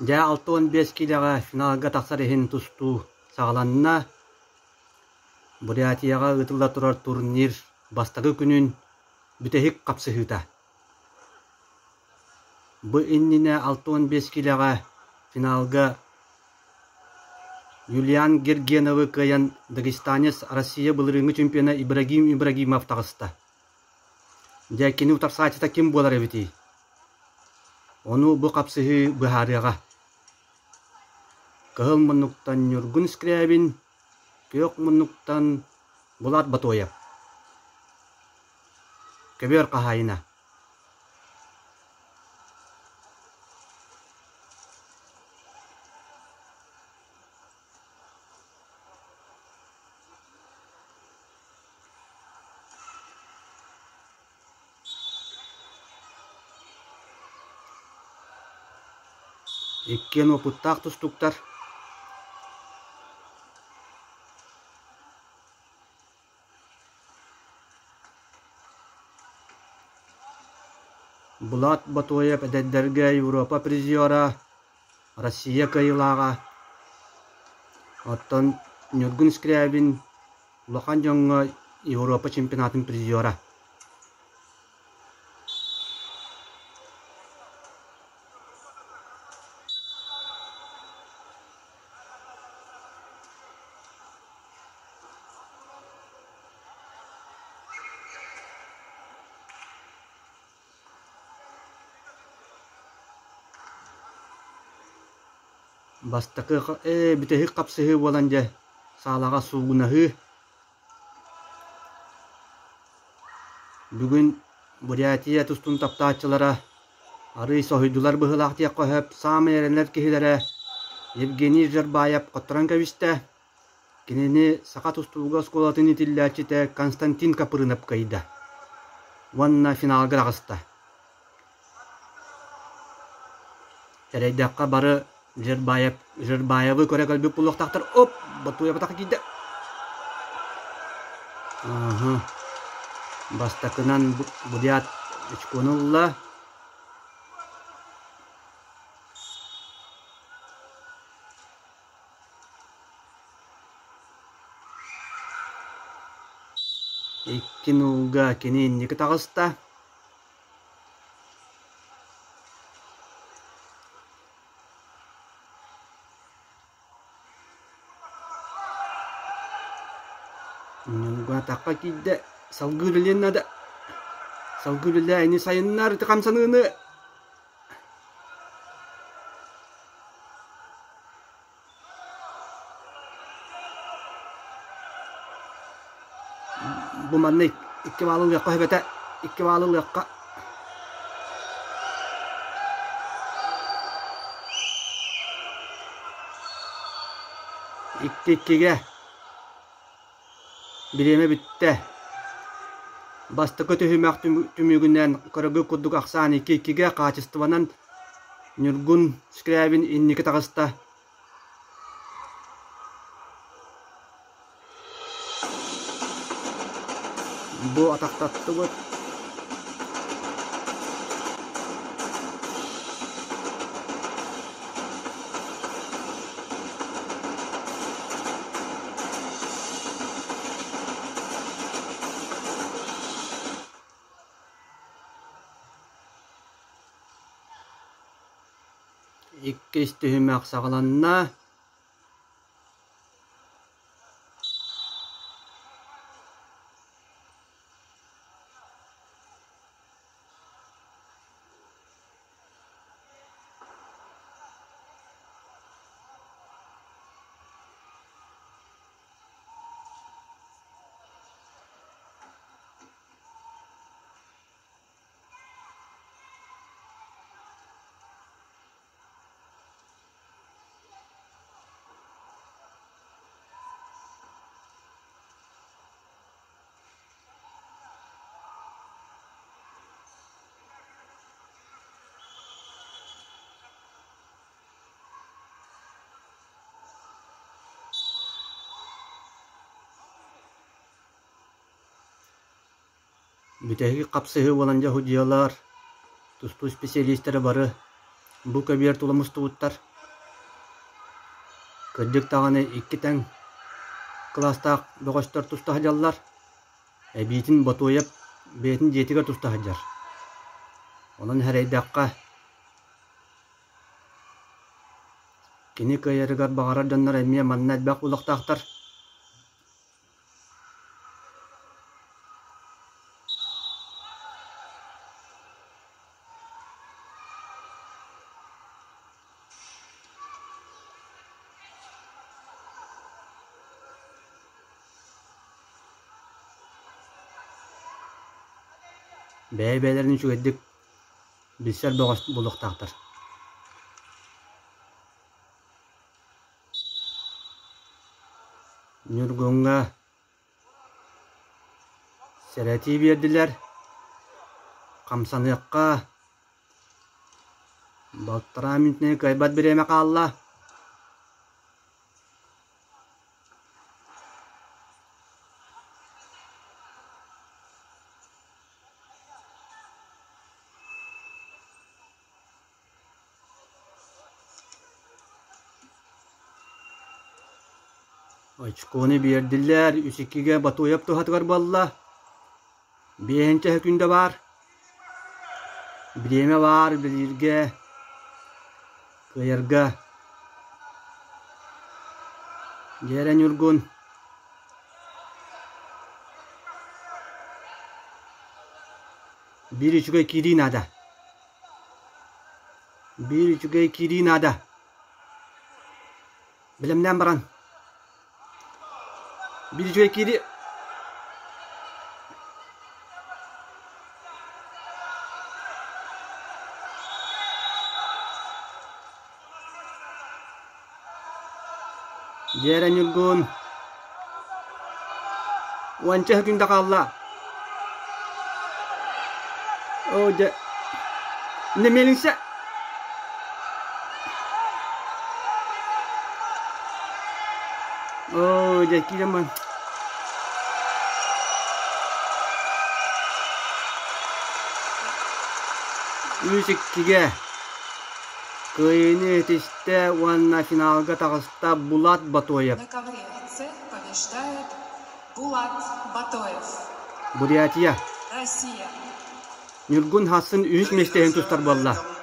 Дьэ, 65 киилэҕэ финалга тахсар иһин тустуу саҕаланна. Бурятияҕа ыытылла турар турнир бастакы күнүн бүтэһик хапсыһыыта. Бу иннинэ 65 киилэҕэ финалга Юлиан Гергеновы кыайан дагестанец Россия былырыыҥҥы чемпиона Ибрагим Ибрагимов таҕыста. Дьэ, кини утарсааччыта ким буолар эбитий? Ону бу хапсыһыы быһаарыаҕа. Кыһыл муннуктан Ньургун Скрябин, күөх муннуктан Булат Батоев. Көбүөр хаһаайына. Иккиэн уопуттаах тустууктар. Булат Ботуоев эдэрдэргэ Европа призера, Россия кыайыылааҕа. Оттон Ньургун Скрябин улахан дьоҥҥо Европа чемпионатын призера. Бастакы ээ бүтэһик хапсыһыы буолан дьэ саалаҕа суугунаһыы. Бүгүн Бурятия тустун таптааччылара арыый соһуйдулар быһыылаах диэххэ сөп. Саамай эрэнэр киһилэрэ Евгений Жербаев хотторон кэбистэ. Кинини саха тустууга оскуолатын иитиллээччитэ Константин Капрынов кыайда уонна финалга таҕыста. Сэрэйдэххэ бары Жербаев, Жербаевы көрө кэлбит буолуохтаахтар. Оп! Ботуйабатах киирдэ. Аһа. Бастакынан Бурят очкону ылла. Икки нуулга кини инники таҕыста. Ньургуатахха киирдэ, салгыы үлэлиэн наада. Салгыы үлэлээ, ини сайыннар ити хамсаныыны. Бу манна икки баалы ылыахха сөп этэ. Икки баалы ылыахха. Икки иккигэ. Бириэмэ бүттэ. Бастакы түһүмэх түмүгүнэн көрөгү курдук ахсаан икки иккигэ хаачыстыбанан Ньургун Скрябин инники таҕыста. Бу атахтаттыбыт. Иккис түһүмэх саҕаланна. Бүтэһик хапсыһыы буолан дьэ судьуйалар, тустуу специалистара бары бу көбүөр тула мустубуттар. Кырдьык даҕаны икки тэҥ кылаастаах бөҕөстөр туста сылдьаллар. Эбиитин Ботуойап бэйэтин дьиэтигэр туста сылдьар. Онон сэрэйдэххэ, кини кыайарыгар баҕарар дьоннор эмиэ манна элбэх буолуохтаахтар. Бэйэ-бэйэлэрин үчүгэйдик билсэр бөҕөс буолуохтаахтар. Ньургуҥҥа сэрэтии биэрдилэр, хамсаныахха, балтараа мүнүүтүнэн кыайбат бириэмэ хаалла. Очкону биэрдилэр, үс иккигэ Батуев туһатыгар буолла. Биэһинчэ сөкүүндэ баар. Бириэмэ баар үлэлииргэ, кыайарга. Дьээрэ Ньургун. Биир үчүгэй киирии наада. Биир үчүгэй киирии наада. Бэлэмнээн баран. Биир үчүгэй киирии. Дьиэрэ Ньургун уонча сөкүүндэ хаалла. Оо дьэ не миэлиҥсэ Оо дьэ киирэн баран Үс иккигэ Кыайыыны этистэ уонна финалга таҕыста Булат Батоев. На ковре С побеждает Булат Батоев. Бурятия. Россия. Ньургун Хассын үһүс Дорогие миэстэһин друзья, тустар на буолла. этом